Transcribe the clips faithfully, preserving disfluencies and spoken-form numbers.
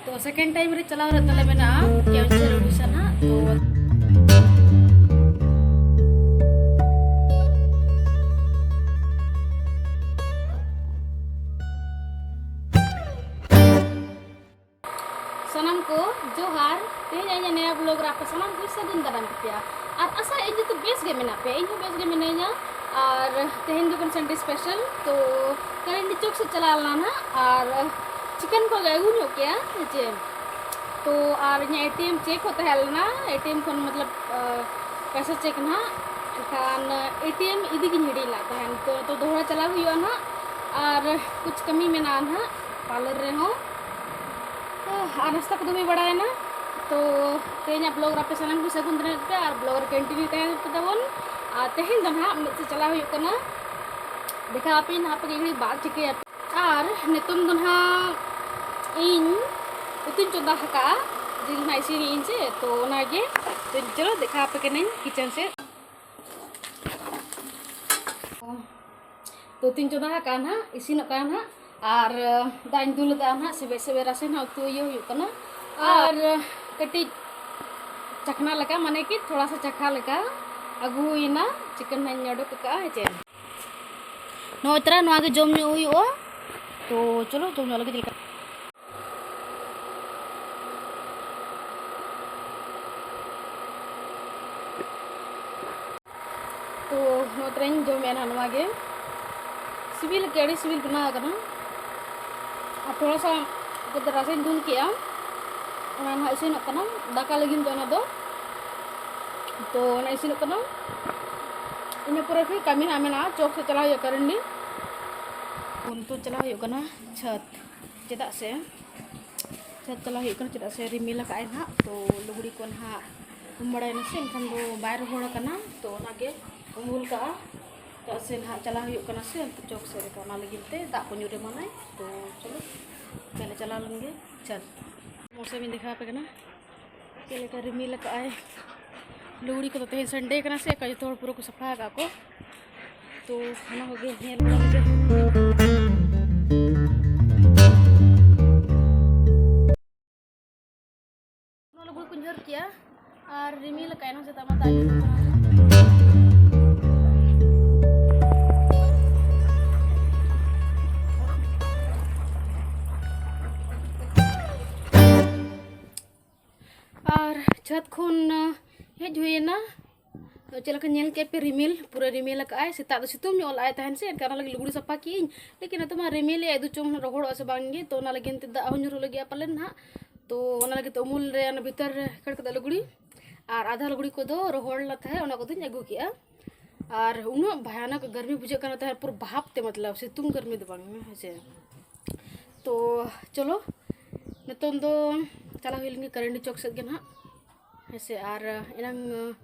ᱛᱚ second time ᱨᱮ ᱪᱟᱞᱟᱣ ᱨᱮ ᱛᱟᱞᱮ ᱢᱮᱱᱟᱜᱼᱟ ᱠᱮᱣᱚᱱᱡᱷᱚᱨ ᱳᱰᱤᱥᱟ ᱱᱟᱜ᱾ ᱛᱚ ᱥᱟᱱᱟᱢ ᱠᱚ ᱡᱚᱦᱟᱨ᱾ ᱛᱮᱦᱮᱧ ᱤᱧᱟᱹᱜ ᱱᱟᱭᱟ vlog ᱨᱮ ᱟᱯᱮ ᱥᱟᱱᱟᱢ ᱠᱚ ᱥᱟᱹᱜᱩᱱ ᱫᱟᱨᱟᱢ ᱯᱮᱭᱟ᱾ ᱟᱨ ᱟᱥᱟ ᱤᱧ ᱡᱚᱛᱚ ᱵᱮᱥ ᱜᱮ ᱢᱮᱱᱟᱜ ᱯᱮᱭᱟ, ᱤᱧ ᱦᱚᱸ ᱵᱮᱥ ᱜᱮ ᱢᱤᱱᱟᱹᱧᱟ᱾ ᱟᱨ ᱛᱮᱦᱮᱧ ᱫᱚ ᱠᱟᱱᱟ Sunday special, ᱛᱚ ᱠᱟᱨᱮᱱ ᱪᱚᱠ ᱥᱮᱫ ᱪᱟᱞᱟᱣ ᱞᱮᱱᱟ ᱱᱟᱦᱟᱜ ᱟᱨ chicken ᱠᱚ ᱟᱹᱜᱩ ᱧᱚᱜ ᱠᱮᱜᱼᱟ, ᱦᱮᱸ ᱪᱮ᱾ ᱛᱚ ᱟᱨ ᱤᱧᱟᱹᱜ ATM check ᱦᱚᱸ ᱛᱟᱦᱮᱸ ᱞᱮᱱᱟ, ATM ᱠᱷᱚᱱ ᱢᱚᱛᱞᱚᱵ ᱯᱚᱭᱥᱟ check ᱱᱟᱦᱟᱜ, ᱮᱱᱠᱷᱟᱱ ATM ᱤᱫᱤ ᱜᱤᱧ ᱦᱤᱲᱤᱧ ᱞᱮᱫ ᱛᱟᱦᱮᱸᱱ᱾ ᱛᱚ ᱱᱤᱛᱚᱜ ᱫᱚᱦᱲᱟ ᱪᱟᱞᱟᱣ ᱦᱩᱭᱩᱜᱼᱟ ᱱᱟᱦᱟᱜ ᱟᱨ ᱠᱩᱪ ᱠᱟᱹᱢᱤ ᱢᱮᱱᱟᱜᱼᱟ ᱱᱟᱦᱟᱜ parlour ᱨᱮᱦᱚᱸ᱾ ᱟᱨ ᱱᱟᱥᱛᱟ ᱠᱚᱫᱚ ᱦᱩᱭ ᱵᱟᱲᱟᱭᱮᱱᱟ᱾ ᱛᱚ ᱛᱮᱦᱮᱧᱟᱜ vlog ᱨᱮ ᱟᱯᱮ ᱥᱟᱱᱟᱢ ᱠᱚ ᱥᱟᱹᱜᱩᱱ ᱫᱟᱨᱟᱢ ᱯᱮ ᱟᱨ vlog ᱨᱮ continue ᱛᱟᱦᱮᱱ ᱯᱮ ᱛᱟᱵᱚᱱ᱾ ᱟᱨ ᱛᱮᱦᱮᱧ ᱫᱚ ᱱᱟᱦᱟᱜ ᱢᱤᱫ ᱥᱮᱫ ᱪᱟᱞᱟᱣ ᱦᱩᱭᱩᱜ ᱠᱟᱱᱟ, ᱫᱮᱠᱷᱟᱣ ᱟᱯᱮ ᱱᱟᱦᱟᱜ ᱯᱮ ᱜᱷᱟᱹᱲᱤᱡ ᱵᱟᱫ ᱪᱤᱠᱟᱹᱭᱟ᱾ ᱟᱨ ᱱᱤᱛᱚᱝ ᱫᱚ ᱱᱟᱦᱟᱜ ᱤᱧ ᱩᱛᱩᱧ ᱪᱚᱸᱫᱟ ᱟᱠᱟᱫᱼᱟ, ᱡᱤᱞ ᱱᱟᱦᱟᱜ ᱤᱥᱤᱱᱮᱜ ᱟᱹᱧ ᱪᱮ, ᱛᱚ ᱚᱱᱟᱜᱮ᱾ ᱛᱚ ᱪᱚᱞᱚ ᱫᱮᱠᱷᱟᱣ ᱟᱯᱮ ᱠᱟᱹᱱᱟᱹᱧ kitchen ᱥᱮᱫ᱾ ᱛᱚ ᱩᱛᱩᱧ ᱪᱚᱸᱫᱟ ᱟᱠᱟᱫᱼᱟ ᱱᱟᱦᱟᱜ, ᱤᱥᱤᱱᱚᱜ ᱠᱟᱱᱟ ᱱᱟᱦᱟᱜ᱾ ᱟᱨ ᱫᱟᱜ ᱤᱧ ᱫᱩᱞ ᱟᱠᱟᱫᱼᱟ ᱱᱟᱦᱟᱜ, ᱥᱮᱵᱮᱡ ᱥᱮᱵᱮᱡ ᱨᱟᱥᱮ ᱱᱟᱦᱟᱜ ᱩᱛᱩ ᱤᱭᱟᱹ ᱦᱩᱭᱩᱜ ᱠᱟᱱᱟ᱾ ᱟᱨ ᱠᱟᱹᱴᱤᱡ ᱪᱟᱠᱷᱱᱟ ᱞᱮᱠᱟ, ᱢᱟᱱᱮ ᱠᱤ ᱛᱷᱚᱲᱟ ᱥᱟ ᱪᱟᱠᱷᱟ ᱞᱮᱠᱟ ᱟᱹᱜᱩ ᱦᱩᱭᱮᱱᱟ᱾ Chicken ᱱᱟᱦᱟᱜ ᱤᱧ ᱚᱰᱚᱠ ᱟᱠᱟᱫᱼᱟ, ᱦᱮᱸ ᱪᱮ᱾ ᱱᱚᱜᱼᱚᱭ ᱛᱚᱨᱟ ᱱᱚᱣᱟ ᱜᱮ ᱡᱚᱢ ᱧᱚᱜ ᱦᱩᱭᱩᱜᱼᱟ᱾ ᱛᱚ ᱪᱚᱞᱚ ᱡᱚᱢ ᱧᱚᱜ ᱞᱟᱹᱜᱤᱫ ᱪᱮᱫ ᱞᱮᱠᱟ᱾ ᱛᱚ ᱱᱚᱣᱟ ᱛᱚᱨᱟᱧ ᱡᱚᱢᱮᱫᱼᱟ ᱱᱟᱦᱟᱜ ᱱᱚᱣᱟ ᱜᱮ᱾ ᱥᱤᱵᱤᱞ ᱜᱮ, ᱟᱹᱰᱤ ᱥᱤᱵᱤᱞ ᱵᱮᱱᱟᱣ ᱟᱠᱟᱱᱟ᱾ ᱟᱨ ᱛᱷᱚᱲᱟ ᱥᱟ ᱨᱟᱥᱮᱧ ᱫᱩᱞ ᱠᱮᱜᱼᱟ, ᱚᱱᱟ ᱱᱟᱦᱟᱜ ᱤᱥᱤᱱᱚᱜ ᱠᱟᱱᱟ ᱫᱟᱠᱟ ᱞᱟᱹᱜᱤᱫ ᱫᱚ ᱚᱱᱟ ᱫᱚ᱾ ᱛᱚ ᱚᱱᱟ ᱤᱥᱤᱱᱚᱜ ᱠᱟᱱᱟ, ᱤᱱᱟᱹ ᱯᱚᱨᱮ ᱯᱷᱤᱨ ᱠᱟᱹᱢᱤ ᱦᱟᱸᱜ ᱢᱮᱱᱟᱜᱼᱟ, ᱪᱚᱠ ᱥᱮᱫ ᱪᱟᱞᱟᱣ ᱦᱩᱭᱩᱜᱼᱟ ᱠᱟᱨᱮᱱ ᱜᱮ᱾ ᱱᱤᱛᱚᱜ ᱪᱟᱞᱟᱣ ᱦᱩᱭᱩᱜ ᱠᱟᱱᱟ ᱪᱷᱟᱛ, ᱪᱮᱫᱟᱜ ᱥᱮ ᱪᱷᱟᱛ ᱪᱟᱞᱟᱣ ᱦᱩᱭᱩᱜ ᱠᱟᱱᱟ, ᱪᱮᱫᱟᱜ ᱥᱮ ᱨᱤᱢᱤᱞ ᱟᱠᱟᱫ ᱟᱭ ᱱᱟᱦᱟᱜ, ᱛᱚ ᱞᱩᱜᱽᱲᱤ ᱠᱚ ᱱᱟᱦᱟᱜ ᱩᱢ ᱵᱟᱲᱟᱭᱮᱱᱟ ᱥᱮ, ᱮᱱᱠᱷᱟᱱ ᱫᱚ ᱵᱟᱭ ᱨᱚᱦᱚᱲ ᱟᱠᱟᱱᱟ, ᱛᱚ ᱚᱱᱟᱜᱮ ᱩᱢᱩᱞ ᱠᱟᱜᱼᱟ᱾ ᱪᱮᱫᱟᱜ ᱥᱮ ᱱᱟᱦᱟᱜ ᱪᱟᱞᱟᱣ ᱦᱩᱭᱩᱜ ᱠᱟᱱᱟ ᱥᱮ ᱪᱚᱠ ᱥᱮᱫ ᱨᱮ, ᱛᱚ ᱚᱱᱟ ᱞᱟᱹᱜᱤᱫ ᱛᱮ ᱫᱟᱜ ᱠᱚ ᱧᱩᱨ ᱮᱢᱟᱱᱟᱭ᱾ ᱛᱚ ᱪᱚᱞᱚ ᱛᱟᱦᱞᱮ ᱪᱟᱞᱟᱣ ᱞᱮᱱ ᱜᱮ ᱪᱷᱟᱛ᱾ ᱢᱚᱥᱟᱢᱤᱧ ᱫᱮᱠᱷᱟᱣ ᱟᱯᱮ ᱠᱟᱱᱟ᱾ ᱪᱮᱫ ᱞᱮᱠᱟ ᱨᱤᱢᱤᱞ ᱟᱠᱟᱫᱼᱟᱭ᱾ ᱞᱩᱜᱽᱲᱤ ᱠᱚᱫᱚ ᱛᱮᱦᱮᱧ Sunday ᱠᱟᱱᱟ ᱥᱮ, ᱮᱱᱠᱷᱟᱱ ᱡᱚᱛᱚ ᱦᱚᱲ ᱯᱩᱨᱟᱹ ᱠᱚ ᱥᱟᱯᱷᱟ ᱟᱠᱟᱫ ᱠᱚ᱾ ᱛᱚ ᱚᱱᱟ ᱠᱚᱜᱮ ᱧᱮᱞ ᱵᱟᱲᱟ ᱞᱮᱜᱮ᱾ ᱠᱮᱜᱼᱟ᱾ ᱟᱨ ᱨᱤᱢᱤᱞ ᱟᱠᱟᱫ, ᱮᱱᱟᱝ ᱥᱮᱛᱟᱜ ᱢᱟ ᱫᱟᱜ ᱧᱩᱨᱩᱜ ᱠᱟᱱᱟ᱾ ᱟᱨ ᱪᱷᱟᱛ ᱠᱷᱚᱱ ᱦᱮᱡ ᱦᱩᱭᱮᱱᱟ᱾ ᱪᱮᱫ ᱞᱮᱠᱟ ᱧᱮᱞ ᱠᱮᱫ ᱯᱮ, ᱨᱤᱢᱤᱞ ᱯᱩᱨᱟᱹ ᱨᱤᱢᱤᱞ ᱟᱠᱟᱫ ᱟᱭ᱾ ᱥᱮᱛᱟᱜ ᱫᱚ ᱥᱤᱛᱩᱝ ᱧᱚᱜ ᱞᱟᱜ ᱟᱭ ᱛᱟᱦᱮᱱ ᱥᱮ, ᱮᱱᱠᱷᱟᱱ ᱚᱱᱟ ᱞᱟᱹᱜᱤᱫ ᱞᱩᱜᱽᱲᱤ ᱥᱟᱯᱷᱟ ᱠᱮᱜ ᱟᱹᱧ, ᱞᱮᱠᱤᱱ ᱱᱤᱛᱚᱜ ᱢᱟ ᱨᱤᱢᱤᱞ ᱮ ᱩᱫᱩᱜ ᱪᱚᱝ ᱨᱚᱦᱚᱲᱚᱜᱼᱟ ᱥᱮ ᱵᱟᱝ ᱜᱮ, ᱛᱚ ᱚᱱᱟ ᱞᱟᱹᱜᱤᱫ ᱛᱮ ᱫᱟᱜ ᱦᱚᱸ ᱧᱩᱨᱩᱜ ᱞᱟᱹᱜᱤᱫ ᱯᱟᱞᱮᱱ ᱱᱟᱦᱟᱜ᱾ ᱛᱚ ᱚᱱᱟ ᱞᱟᱹᱜᱤᱫ ᱛᱮ ᱩᱢᱩᱞ ᱨᱮ ᱚᱱᱟ ᱵᱷᱤᱛᱟᱹᱨ ᱨᱮ ᱠᱷᱟᱹᱲ ᱠᱟᱫᱟ ᱞᱩᱜᱽᱲᱤ, ᱟᱨ ᱟᱫᱷᱟ ᱞᱩᱜᱽᱲᱤ ᱠᱚᱫᱚ ᱨᱚᱦᱚᱲ ᱞᱮᱱᱟ ᱛᱟᱦᱮᱸᱫ, ᱚᱱᱟ ᱠᱚᱫᱚᱧ ᱟᱹᱜᱩ ᱠᱮᱜᱼᱟ᱾ ᱟᱨ ᱩᱱᱟᱹᱜ ᱵᱷᱟᱭᱟᱱᱚᱠ ᱜᱟᱨᱢᱤ ᱵᱩᱡᱷᱟᱹᱜ ᱠᱟᱱᱟ ᱛᱟᱦᱮᱸᱫ, ᱯᱩᱨᱟᱹ ᱵᱷᱟᱵᱽ ᱛᱮ, ᱢᱚᱛᱞᱚᱵ ᱥᱤᱛᱩᱝ ᱜᱟᱨᱢᱤ ᱫᱚ ᱵᱟᱝ, ᱦᱮᱸ ᱥᱮ᱾ ᱛᱚ ᱪᱚᱞᱚ, ᱱᱤᱛᱚᱝ ᱫᱚ ᱪᱟᱞᱟᱣ ᱦᱩᱭ ᱞᱮᱱ ᱜᱮ ᱠᱟᱨᱮᱱᱴ ᱪᱚᱠ ᱥᱮᱫ ᱜᱮ ᱱᱟᱦᱟᱜ, ᱦᱮᱸ ᱥᱮ᱾ ᱟᱨ ᱮᱱᱟᱝ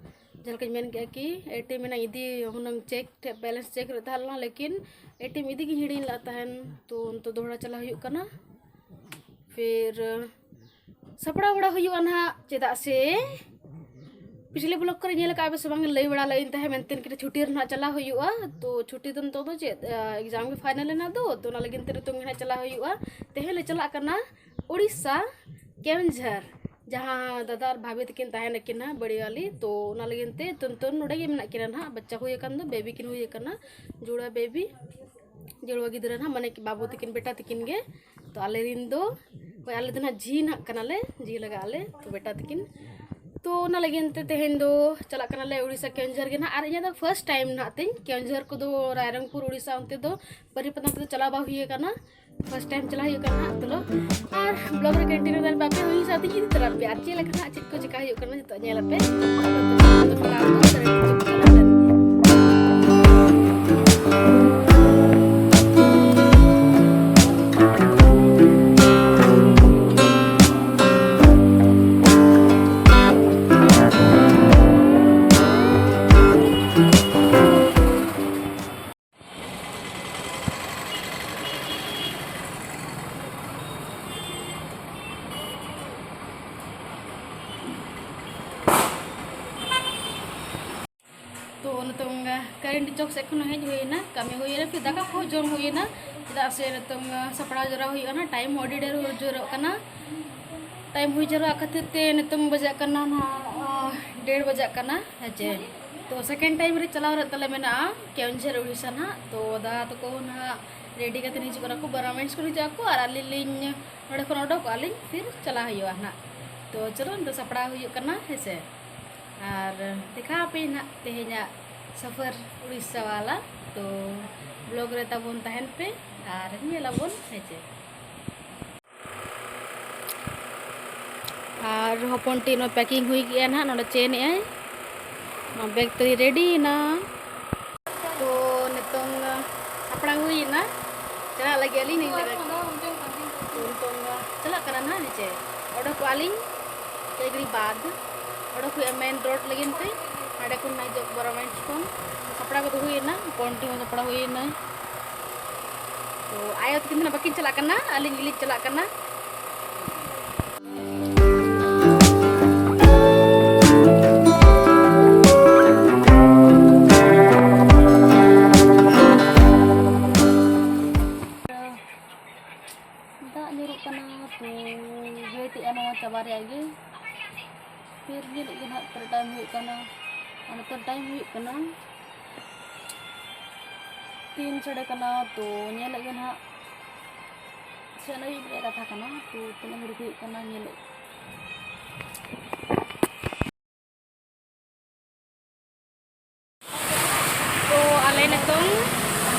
ᱡᱟᱦᱟᱸ ᱞᱮᱠᱟᱧ ᱢᱮᱱ ᱠᱮᱜᱼᱟ ᱠᱤ ᱮᱴᱤᱮᱢ ᱮᱱᱟᱝ ᱤᱫᱤ ᱦᱩᱱᱟᱹᱝ ᱪᱮᱠ ᱴᱷᱮᱡ ᱵᱮᱞᱮᱱᱥ ᱪᱮᱠ ᱨᱮ ᱛᱟᱦᱮᱸ ᱞᱮᱱᱟ, ᱞᱮᱠᱤᱱ ᱮᱴᱤᱮᱢ ᱤᱫᱤ ᱜᱤᱧ ᱦᱤᱲᱤᱧ ᱞᱮᱫ ᱛᱟᱦᱮᱱ᱾ ᱛᱚ ᱱᱤᱛᱚᱜ ᱫᱚᱦᱲᱟ ᱪᱟᱞᱟᱣ ᱦᱩᱭᱩᱜ ᱠᱟᱱᱟ᱾ ᱯᱷᱤᱨ ᱥᱟᱯᱲᱟᱣ ᱵᱟᱲᱟ ᱦᱩᱭᱩᱜᱼᱟ ᱱᱟᱦᱟᱜ, ᱪᱮᱫᱟᱜ ᱥᱮ ᱯᱤᱪᱷᱞᱮ ᱵᱞᱚᱜ ᱠᱚᱨᱮ ᱧᱮᱞ ᱟᱠᱟᱫ ᱯᱮ ᱥᱮ ᱵᱟᱝ, ᱞᱟᱹᱭ ᱵᱟᱲᱟ ᱞᱮᱫ ᱟᱹᱧ ᱛᱟᱦᱮᱸ ᱢᱮᱱᱛᱮ ᱠᱤ ᱪᱷᱩᱴᱤ ᱨᱮ ᱱᱟᱦᱟᱜ ᱪᱟᱞᱟᱣ ᱦᱩᱭᱩᱜᱼᱟ᱾ ᱛᱚ ᱪᱷᱩᱴᱤ ᱫᱚ ᱱᱤᱛᱚᱜ ᱫᱚ ᱪᱮᱫ, ᱮᱠᱡᱟᱢ ᱜᱮ ᱯᱷᱟᱭᱱᱟᱞ ᱮᱱᱟ ᱫᱚ, ᱛᱚ ᱚᱱᱟ ᱞᱟᱹᱜᱤᱫ ᱛᱮ ᱱᱤᱛᱚᱝ ᱜᱮ ᱱᱟᱦᱟᱜ ᱪᱟᱞᱟᱣ ᱦᱩᱭᱩᱜᱼᱟ᱾ ᱛᱮᱦᱮᱧ ᱞᱮ ᱪᱟᱞᱟᱜ ᱠᱟᱱᱟ ᱩᱲᱤᱥᱥᱟ, ᱠᱮᱣᱚᱱᱡᱷᱚᱨ, ᱡᱟᱦᱟᱸ ᱫᱟᱫᱟ ᱟᱨ ᱵᱷᱟᱵᱷᱤ ᱛᱟᱹᱠᱤᱱ ᱛᱟᱦᱮᱱ ᱟᱹᱠᱤᱱ ᱱᱟᱦᱟᱜ ᱵᱟᱲᱤ ᱣᱟᱞᱤ᱾ ᱛᱚ ᱚᱱᱟ ᱞᱟᱹᱜᱤᱫ ᱛᱮ ᱱᱤᱛᱚᱝ ᱱᱚᱰᱮ ᱜᱮ ᱢᱮᱱᱟᱜ ᱠᱤᱱᱟ ᱱᱟᱦᱟᱜ, ᱵᱟᱪᱪᱟ ᱦᱩᱭ ᱟᱠᱟᱱ ᱫᱚ, ᱵᱮᱵᱤ ᱠᱤᱱ ᱦᱩᱭ ᱟᱠᱟᱱᱟ, ᱡᱩᱲᱣᱟ ᱵᱮᱵᱤ, ᱡᱩᱲᱣᱟ ᱜᱤᱫᱽᱨᱟᱹ ᱱᱟᱦᱟᱜ, ᱢᱟᱱᱮ ᱠᱤ ᱵᱟᱹᱵᱩ ᱛᱟᱹᱠᱤᱱ, ᱵᱮᱴᱟ ᱛᱟᱹᱠᱤᱱ ᱜᱮ᱾ ᱛᱚ ᱟᱞᱮ ᱨᱮᱱ ᱫᱚ, ᱦᱳᱭ, ᱟᱞᱮ ᱫᱚ ᱱᱟᱦᱟᱜ ᱡᱷᱤ ᱱᱟᱦᱟᱜ ᱠᱟᱱᱟᱞᱮ, ᱡᱷᱤ ᱞᱟᱜᱟᱜ ᱟᱞᱮ, ᱛᱚ ᱵᱮᱴᱟ ᱛᱟᱹᱠᱤᱱ᱾ ᱛᱚ ᱚᱱᱟ ᱞᱟᱹᱜᱤᱫ ᱛᱮ ᱛᱮᱦᱮᱧ ᱫᱚ ᱪᱟᱞᱟᱜ ᱠᱟᱱᱟᱞᱮ ᱩᱲᱤᱥᱥᱟ ᱠᱮᱣᱚᱱᱡᱷᱚᱨ ᱜᱮ ᱱᱟᱦᱟᱜ᱾ ᱟᱨ ᱤᱧᱟᱹᱜ ᱫᱚ ᱯᱷᱟᱥᱴ ᱴᱟᱭᱤᱢ ᱱᱟᱦᱟᱜ ᱛᱤᱧ ᱠᱮᱣᱚᱱᱡᱷᱚᱨ ᱠᱚᱫᱚ, ᱨᱟᱭᱨᱚᱝᱯᱩᱨ ᱩᱲᱤᱥᱥᱟ ᱚᱱᱛᱮ ᱫᱚ ᱵᱟᱹᱨᱤᱯᱟᱫᱟ ᱛᱮᱫᱚ ᱪᱟᱞᱟᱣ ᱵᱟᱝ ᱦᱩᱭ ᱟᱠᱟᱱᱟ᱾ ᱯᱷᱟᱥᱴ ᱴᱟᱭᱤᱢ ᱪᱟᱞᱟᱜ ᱦᱩᱭᱩᱜ ᱠᱟᱱᱟ ᱦᱟᱸᱜ᱾ ᱪᱚᱞᱚ, ᱟᱨ ᱵᱞᱚᱜ ᱨᱮ ᱠᱚᱱᱴᱤᱱᱤᱭᱩ ᱛᱟᱦᱮᱱ ᱯᱮ, ᱟᱯᱮ ᱦᱚᱸ ᱤᱧ ᱥᱟᱶᱛᱮ ᱤᱫᱤ ᱛᱚᱨᱟ ᱯᱮ, ᱟᱨ ᱪᱮᱫ ᱞᱮᱠᱟ ᱦᱟᱸᱜ, ᱪᱮᱫ ᱠᱚ ᱪᱮᱠᱟ ᱦᱩᱭᱩᱜ ᱠᱟᱱᱟ, ᱡᱚᱛᱚ ᱧᱮᱞ ᱟᱯᱮ᱾ ᱛᱚ ᱱᱤᱛᱚᱝ ᱠᱟᱨᱮᱱᱴ ᱪᱚᱠ ᱥᱮᱫ ᱠᱷᱚᱱ ᱦᱮᱡ ᱦᱩᱭᱮᱱᱟ, ᱠᱟᱹᱢᱤ ᱦᱩᱭᱮᱱᱟ, ᱯᱷᱤᱨ ᱫᱟᱠᱟ ᱠᱚ ᱡᱚᱢ ᱦᱩᱭᱮᱱᱟ, ᱪᱮᱫᱟᱜ ᱥᱮ ᱱᱤᱛᱚᱝ ᱥᱟᱯᱲᱟᱣ ᱡᱟᱣᱨᱟ ᱦᱩᱭᱩᱜᱼᱟ ᱱᱟ, ᱴᱟᱭᱤᱢ ᱦᱚᱸ ᱟᱹᱰᱤ ᱰᱷᱮᱨ ᱦᱩᱭ ᱡᱳᱨᱚᱜ ᱠᱟᱱᱟ᱾ ᱴᱟᱭᱤᱢ ᱦᱩᱭ ᱡᱟᱣᱨᱟᱜ ᱠᱷᱟᱹᱛᱤᱨ ᱛᱮ ᱱᱤᱛᱚᱝ ᱵᱟᱡᱟᱜ ᱠᱟᱱᱟ ᱱᱟᱦᱟᱜ, ᱟᱸ, ᱰᱮᱲ ᱵᱟᱡᱟᱜ ᱠᱟᱱᱟ, ᱦᱮᱸ ᱪᱮ? ᱛᱚ, ᱥᱮᱠᱮᱱᱰ ᱴᱟᱭᱤᱢ ᱨᱮ ᱪᱟᱞᱟᱣ ᱨᱮ ᱛᱟᱞᱮ ᱢᱮᱱᱟᱜᱼᱟ ᱠᱮᱣᱚᱱᱡᱷᱚᱨ, ᱩᱲᱤᱥᱥᱟ ᱱᱟᱦᱟᱜ᱾ ᱛᱚ, ᱫᱟᱫᱟ ᱛᱟᱠᱚ ᱱᱟᱦᱟᱜ ᱨᱮᱰᱤ ᱠᱟᱛᱮ ᱦᱤᱡᱩᱜ ᱠᱟᱱᱟ ᱠᱚ, ᱵᱟᱨᱚ ᱢᱟᱭᱤᱞ ᱠᱷᱚᱱ ᱦᱤᱡᱩᱜ ᱟᱠᱚ ᱟᱨ ᱟᱹᱞᱤᱧ ᱞᱤᱧ ᱱᱚᱸᱰᱮ ᱠᱷᱚᱱ ᱚᱰᱚᱠᱚᱜᱼᱟ ᱞᱤᱧ, ᱯᱷᱤᱨ ᱪᱟᱞᱟᱣ ᱦᱩᱭᱩᱜᱼᱟ ᱱᱟᱦᱟᱜ᱾ ᱛᱚ, ᱪᱚᱞᱚ, ᱱᱤᱛᱚᱜ ᱥᱟᱯᱲᱟᱣ ᱦᱩᱭᱩᱜ ᱠᱟᱱᱟ, ᱦᱮᱸ ᱥᱮ? ᱟᱨ ᱫᱮᱠᱷᱟᱣ ᱟᱯᱮ ᱱᱟᱦᱟᱜ ᱛᱮᱦᱮᱧᱟᱜ ᱥᱚᱯᱷᱚᱨ ᱩᱲᱤᱥᱥᱟ ᱣᱟᱞᱟ᱾ ᱛᱚ, ᱵᱞᱚᱜ ᱨᱮ ᱛᱟᱵᱚᱱ ᱛᱟᱦᱮᱱ ᱯᱮ ᱟᱨ ᱧᱮᱞ ᱟᱵᱚᱱ, ᱦᱮᱸ ᱪᱮ? ᱟᱨ ᱦᱚᱯᱚᱱ ᱴᱤ ᱱᱚᱣᱟ ᱯᱮᱠᱤᱝ ᱦᱩᱭ ᱠᱮᱜᱼᱟ ᱱᱟᱦᱟᱜ, ᱱᱚᱰᱮ ᱪᱮᱱ ᱮᱜᱼᱟᱭ᱾ ᱱᱚᱣᱟ ᱵᱮᱜᱽ ᱛᱮ ᱨᱮᱰᱤ ᱮᱱᱟ᱾ ᱛᱚ ᱱᱤᱛᱚᱝ ᱥᱟᱯᱲᱟᱣ ᱦᱩᱭ ᱮᱱᱟ, ᱪᱟᱞᱟᱜ ᱞᱟᱹᱜᱤᱫ ᱟᱹᱞᱤᱧ ᱱᱤᱭᱟᱹ ᱞᱟᱹᱜᱤᱫ᱾ ᱛᱚ ᱱᱤᱛᱚᱝ ᱪᱟᱞᱟᱜ ᱠᱟᱱᱟ ᱱᱟᱦᱟᱜ ᱱᱤᱪᱮ, ᱚᱰᱚᱠᱚᱜᱼᱟ ᱞᱤᱧ ᱠᱟᱹᱡ ᱜᱷᱟᱹᱲᱤᱡ ᱵᱟᱫᱽ᱾ ᱚᱰᱚᱠ ᱦᱩᱭᱩᱜᱼᱟ ᱢᱮᱱ ᱨᱳᱰ ᱞᱟᱹᱜᱤᱫ ᱛᱮ, ᱦᱟᱸᱰᱮ ᱠᱷᱚᱱ ᱱᱟᱦᱟᱜ ᱦᱤᱡᱩᱜ ᱵᱟᱨᱚ ᱢᱟᱭᱤᱞ ᱠᱷᱚᱱ᱾ ᱥᱟᱯᱲᱟᱣ ᱠᱚᱫᱚ ᱦᱩᱭ ᱮᱱᱟ, ᱦᱚᱯᱚᱱ ᱴᱤ ᱦᱚᱸ ᱥᱟᱯᱲᱟᱣ ᱦᱩᱭ ᱮᱱᱟ᱾ ᱛᱚ ᱟᱭᱳ ᱛᱟᱹᱠᱤᱱ ᱫᱚ ᱱᱟᱜ ᱵᱟᱹᱠᱤᱱ ᱪᱟᱞᱟᱜ ᱠᱟᱱᱟ, ᱟᱹᱞᱤᱧ ᱜᱮᱞᱤᱧ ᱪᱟᱞᱟᱜ ᱠᱟᱱᱟ᱾ ᱫᱟᱜ ᱧᱩᱨᱩᱜ ᱠᱟᱱᱟ, ᱛᱚ ᱣᱮᱴ ᱮᱜᱼᱟ ᱱᱚᱣᱟ ᱪᱟᱵᱟ ᱨᱮᱭᱟᱜ ᱜᱮ᱾ ᱯᱷᱤᱨ ᱧᱮᱞᱮᱫ ᱜᱮ ᱱᱟᱦᱟᱜ ᱛᱤᱱᱟᱹᱜ ᱴᱟᱭᱤᱢ ᱦᱩᱭᱩᱜ ᱠᱟᱱᱟ᱾ ᱟᱨ ᱱᱤᱛᱚᱜ ᱴᱟᱭᱤᱢ ᱦᱩᱭᱩᱜ ᱠᱟᱱᱟ ᱛᱤᱱ ᱥᱟᱰᱮ ᱠᱟᱱᱟ, ᱛᱚ ᱧᱮᱞᱮᱫ ᱜᱮ ᱱᱟᱦᱟᱜ ᱥᱮᱱ ᱟᱹᱭᱩᱵ ᱨᱮᱭᱟᱜ ᱠᱟᱛᱷᱟ ᱠᱟᱱᱟ, ᱛᱚ ᱛᱤᱱᱟᱹᱜ ᱜᱷᱟᱹᱲᱤᱡ ᱦᱩᱭᱩᱜ ᱠᱟᱱᱟ ᱧᱮᱞᱮᱫ᱾ ᱛᱚ ᱟᱞᱮ ᱱᱤᱛᱚᱝ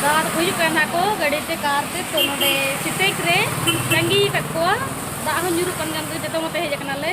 ᱫᱟᱫᱟ ᱛᱟᱠᱚ ᱦᱤᱡᱩᱜ ᱠᱟᱱᱟ ᱠᱚ ᱜᱟᱹᱰᱤ ᱛᱮ, ᱠᱟᱨ ᱛᱮ᱾ ᱛᱚ ᱱᱚᱰᱮ ᱥᱤᱴᱮᱠ ᱨᱮ ᱛᱟᱺᱜᱤ ᱟᱠᱟᱫ ᱠᱚᱣᱟ, ᱫᱟᱜ ᱦᱚᱸ ᱧᱩᱨᱩᱜ ᱠᱟᱱ ᱠᱟᱱ ᱛᱮ ᱡᱚᱛᱚ ᱢᱚᱛᱮ ᱦᱮᱡ ᱟᱠᱟᱱᱟᱞᱮ᱾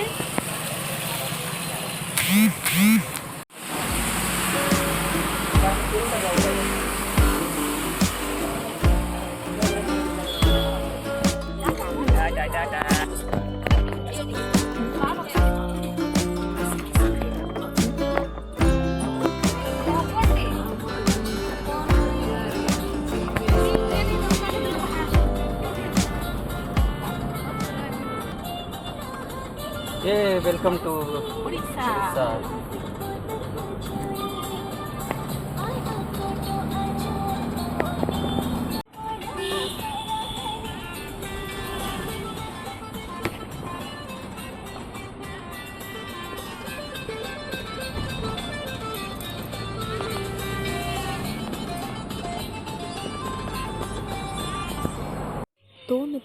Hey, welcome to Odisha. Odisha.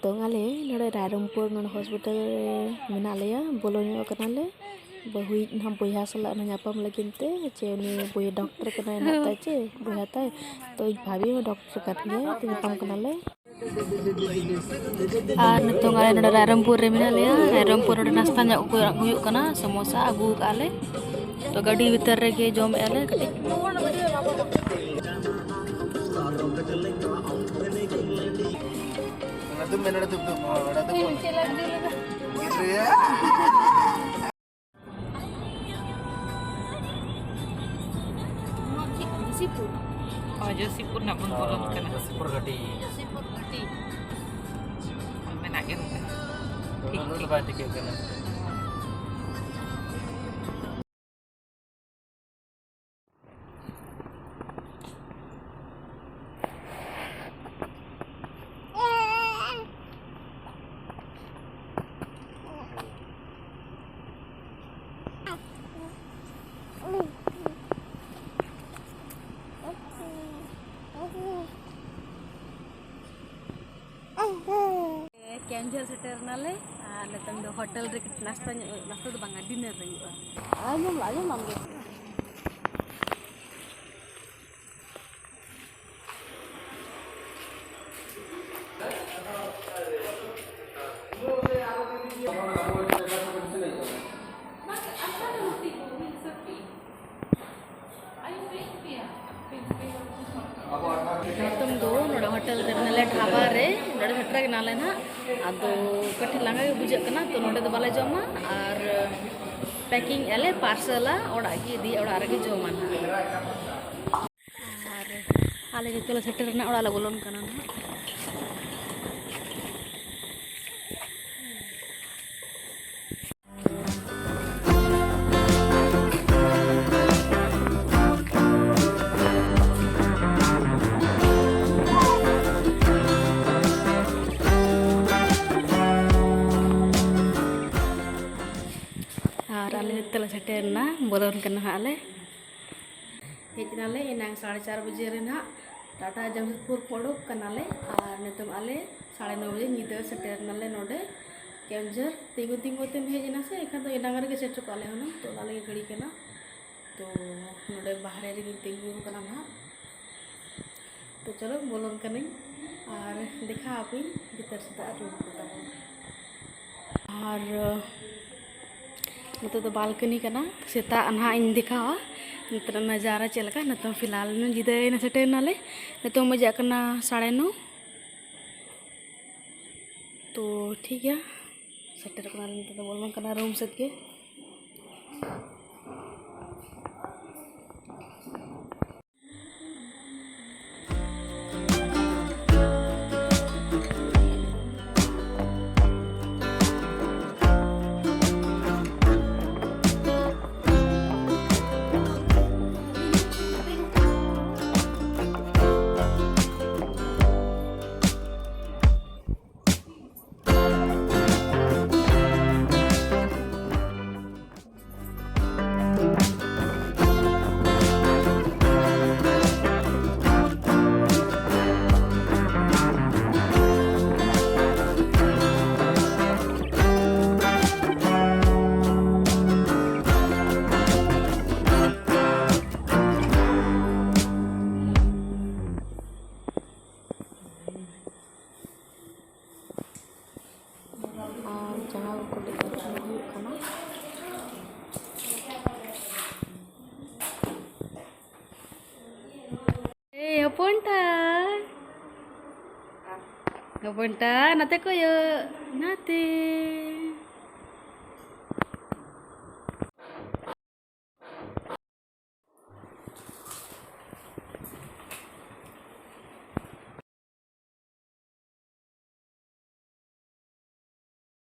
ᱱᱤᱛᱚᱝ ᱟᱞᱮ ᱱᱚᱰᱮ ᱨᱟᱭᱨᱚᱝᱯᱩᱨ ᱱᱚᱰᱮ ᱦᱚᱥᱯᱤᱴᱟᱞ ᱨᱮ ᱢᱮᱱᱟᱜ ᱞᱮᱭᱟ, ᱵᱚᱞᱚ ᱧᱚᱜ ᱠᱟᱱᱟᱞᱮ᱾ ᱵᱟᱹᱦᱩᱭᱤᱡ ᱱᱟᱦᱟᱜ ᱵᱚᱭᱦᱟ ᱥᱟᱞᱟᱜ ᱱᱟᱦᱟᱜ ᱧᱟᱯᱟᱢ ᱞᱟᱹᱜᱤᱫ ᱛᱮ, ᱪᱮ ᱩᱱᱤ ᱵᱚᱭᱦᱟ ᱰᱚᱠᱴᱚᱨ ᱠᱟᱱᱟᱭ ᱱᱟᱦᱟᱜ ᱛᱟᱭ ᱪᱮ ᱵᱚᱭᱦᱟ ᱛᱟᱭ, ᱛᱚ ᱤᱧ ᱵᱷᱟᱵᱤ ᱦᱚᱸ ᱰᱚᱠᱴᱚᱨ ᱠᱟᱱ ᱜᱮᱭᱟ, ᱛᱚ ᱧᱟᱯᱟᱢ ᱠᱟᱱᱟᱞᱮ᱾ ᱟᱨ ᱱᱤᱛᱚᱝ ᱟᱞᱮ ᱱᱚᱰᱮ ᱨᱟᱭᱨᱚᱝᱯᱩᱨ ᱨᱮ ᱢᱮᱱᱟᱜ ᱞᱮᱭᱟ᱾ ᱨᱟᱭᱨᱚᱝᱯᱩᱨ ᱱᱚᱰᱮ ᱱᱟᱥᱛᱟ ᱧᱚᱜ ᱠᱚ ᱦᱩᱭᱩᱜ ᱠᱟᱱᱟ, ᱥᱚᱢᱳᱥᱟ ᱟᱹᱜᱩ ᱠᱟᱜᱼᱟ ᱞᱮ᱾ ᱛᱚ ᱜᱟᱹᱰᱤ ᱵᱷᱤᱛᱟᱹᱨ ᱨᱮᱜᱮ ᱡᱚᱢᱮᱜᱼᱟ ᱞᱮ ᱠᱟᱹᱴᱤᱡ᱾ ᱚᱱᱟ ᱫᱚ ᱢᱮᱱ ᱚᱸᱰᱮ ᱫᱚ, ᱚᱸᱰᱮ ᱫᱚ ᱪᱮᱫ ᱞᱟᱹᱜᱤᱫ ᱞᱟᱹᱭ ᱞᱮᱫᱟ? ᱜᱤᱫᱽᱨᱟᱹ᱾ ᱱᱚᱣᱟ ᱪᱮᱫ ᱠᱟᱱᱟ? ᱥᱤᱯᱩᱨ? ᱦᱳᱭ, ᱡᱳᱥᱤᱯᱩᱨ ᱨᱮᱱᱟᱜ ᱵᱚᱱ ᱵᱚᱞᱚᱱ ᱠᱟᱱᱟ᱾ ᱡᱳᱥᱤᱯᱩᱨ ᱜᱷᱟᱹᱴᱤ᱾ ᱡᱳᱥᱤᱯᱩᱨ ᱜᱷᱟᱹᱴᱤ᱾ ᱢᱮᱱᱟᱜ ᱜᱮ ᱱᱚᱰᱮ᱾ ᱴᱷᱤᱠ, ᱩᱱᱟᱹᱜ ᱫᱚ ᱴᱷᱤᱠ᱾ ᱵᱟᱭ ᱴᱷᱤᱠᱟᱹᱜ ᱠᱟᱱᱟ᱾ ᱠᱮᱣᱚᱱᱡᱷᱚᱨ ᱥᱮᱴᱮᱨ ᱮᱱᱟᱞᱮ ᱟᱨ ᱱᱤᱛᱚᱝ ᱫᱚ ᱦᱳᱴᱮᱞ ᱨᱮ ᱱᱟᱥᱛᱟ ᱧᱚᱜ, ᱱᱟᱥᱛᱟ ᱫᱚ ᱵᱟᱝᱟ, ᱰᱤᱱᱟᱨ ᱨᱮ ᱦᱩᱭᱩᱜᱼᱟ᱾ ᱟᱸᱡᱚᱢ ᱞᱟᱜ, ᱟᱸᱡᱚᱢ ᱞᱟᱜ ᱜᱮ᱾ ᱱᱤᱛᱚᱝ ᱫᱚ ᱱᱚᱰᱮ ᱦᱳᱴᱮᱞ ᱨᱮ ᱢᱮᱱᱟᱜ ᱞᱮᱭᱟ, ᱰᱷᱟᱵᱟ ᱨᱮ, ᱱᱚᱰᱮ ᱥᱮᱴᱮᱨ ᱠᱟᱱᱟᱞᱮ ᱱᱟᱦᱟᱜ᱾ ᱟᱫᱚ ᱠᱟᱹᱴᱤᱡ ᱞᱟᱸᱜᱟ ᱜᱮ ᱵᱩᱡᱷᱟᱹᱜ ᱠᱟᱱᱟ, ᱛᱚ ᱱᱚᱰᱮ ᱫᱚ ᱵᱟᱞᱮ ᱡᱚᱢᱟ ᱟᱨ ᱯᱮᱠᱤᱝ ᱟᱞᱮ, ᱯᱟᱨᱥᱮᱞᱟ, ᱚᱲᱟᱜ ᱜᱮ ᱤᱫᱤᱭᱟ, ᱚᱲᱟᱜ ᱨᱮᱜᱮ ᱡᱚᱢᱟ ᱱᱟᱦᱟᱜ᱾ ᱟᱨ ᱟᱞᱮ ᱡᱚᱛᱚ ᱞᱮ ᱥᱮᱴᱮᱨ ᱮᱱᱟ, ᱚᱲᱟᱜ ᱞᱮ ᱵᱚᱞᱚᱱ ᱠᱟᱱᱟ ᱱᱟᱦᱟᱜ᱾ ᱟᱨ ᱟᱞᱮ ᱱᱤᱛᱚᱜ ᱞᱮ ᱥᱮᱴᱮᱨ ᱮᱱᱟ, ᱵᱚᱞᱚᱱ ᱠᱟᱱᱟ ᱦᱟᱸᱜ ᱞᱮ᱾ ᱦᱮᱡ ᱮᱱᱟᱞᱮ ᱮᱱᱟᱝ ᱥᱟᱲᱮ ᱪᱟᱨ ᱵᱟᱡᱮ ᱨᱮ ᱱᱟᱦᱟᱜ, ᱴᱟᱴᱟ ᱡᱟᱢᱥᱮᱫᱽᱯᱩᱨ ᱠᱷᱚᱱ ᱚᱰᱚᱠ ᱠᱟᱱᱟᱞᱮ᱾ ᱟᱨ ᱱᱤᱛᱚᱝ ᱟᱞᱮ ᱥᱟᱲᱮ ᱱᱚ ᱵᱟᱡᱮ ᱧᱤᱫᱟᱹ ᱥᱮᱴᱮᱨ ᱱᱟᱞᱮ ᱱᱚᱰᱮ ᱠᱮᱣᱚᱱᱡᱷᱚᱨ᱾ ᱛᱤᱸᱜᱩ ᱛᱤᱸᱜᱩ ᱛᱮᱢ ᱦᱮᱡ ᱮᱱᱟ ᱥᱮ, ᱮᱱᱠᱷᱟᱱ ᱫᱚ ᱮᱱᱟᱝ ᱨᱮᱜᱮ ᱥᱮᱴᱮᱨ ᱠᱚᱜᱼᱟ ᱞᱮ ᱦᱩᱱᱟᱹᱝ᱾ ᱛᱚ ᱚᱱᱟ ᱞᱟᱹᱜᱤᱫ ᱜᱷᱟᱹᱲᱤ ᱠᱟᱱᱟ᱾ ᱛᱚ ᱱᱚᱰᱮ ᱵᱟᱦᱨᱮ ᱨᱮᱜᱮ ᱛᱤᱸᱜᱩ ᱟᱠᱟᱱᱟ ᱱᱟᱦᱟᱜ᱾ ᱛᱚ ᱪᱚᱞᱚ ᱵᱚᱞᱚᱱ ᱠᱟᱹᱱᱟᱹᱧ ᱟᱨ ᱫᱮᱠᱷᱟᱣ ᱟᱯᱮᱭᱟᱹᱧ ᱵᱷᱤᱛᱟᱹᱨ ᱥᱮᱫᱟᱜ ᱨᱩᱢ ᱠᱚ ᱛᱟᱵᱚᱱ᱾ ᱟᱨ ᱱᱤᱛᱚᱜ ᱫᱚ ᱵᱟᱞᱠᱚᱱᱤ ᱠᱟᱱᱟ᱾ ᱥᱮᱛᱟᱜ ᱱᱟᱦᱟᱜ ᱤᱧ ᱫᱮᱠᱷᱟᱣᱟ ᱱᱤᱛᱚᱜ ᱱᱟᱡᱟᱨᱟ ᱪᱮᱫ ᱞᱮᱠᱟ᱾ ᱱᱤᱛᱚᱝ ᱯᱷᱤᱞᱦᱟᱞ ᱡᱤᱫᱟᱹᱭᱮᱱᱟ, ᱥᱮᱴᱮᱨ ᱱᱟᱞᱮ᱾ ᱱᱤᱛᱚᱝ ᱵᱟᱡᱟᱜ ᱠᱟᱱᱟ ᱥᱟᱲᱮ ᱱᱚ᱾ ᱛᱚ ᱴᱷᱤᱠ ᱜᱮᱭᱟ, ᱥᱮᱴᱮᱨ ᱠᱟᱱᱟᱞᱮ᱾ ᱱᱤᱛᱚᱜ ᱫᱚ ᱵᱚᱞᱚᱱ ᱠᱟᱱᱟ ᱨᱩᱢ ᱥᱮᱫ ᱜᱮ᱾ ᱟᱨ ᱡᱟᱦᱟᱸ ᱠᱚ ᱞᱟᱹᱜᱤᱫ ᱦᱩᱭᱩᱜ ᱠᱟᱱᱟ᱾ ᱮᱭ ᱦᱚᱯᱚᱱ ᱴᱟ, ᱦᱚᱯᱚᱱ ᱴᱟ, ᱱᱟᱛᱮ ᱠᱚᱭᱚᱜ, ᱱᱟᱛᱮ᱾